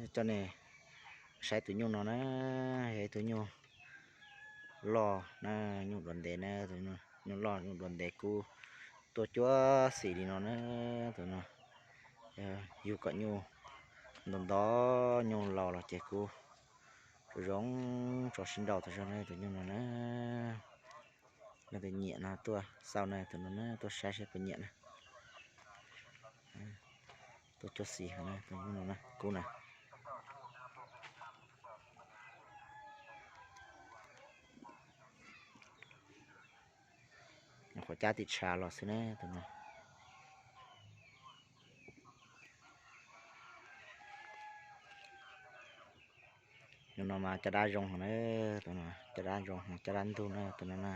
Coj nej saib tus nyuj no na, yog ib tug nyuj loj na, nyuj duav ntev na, tus nyuj loj nyuj duav ntev kub tuaj cuab xim li no na, tus no. Yug kom nyuj ntau ntau nyuj laus los ces kuv zoo tso sib nrau tas zog na tus nyuj no na. Leej twg nyiam no tuaj xauj na tus no na, tuaj saib saib puas nyiam na. Tuaj cuab xim heev na tus nyuj no na, kub na. Nyuam qhuav cab tim tshav los xwb na tus no. Nyuj no mas caj dab zoo heev na, tus no caj dab zoo heev, caj dab ntug na tus no na.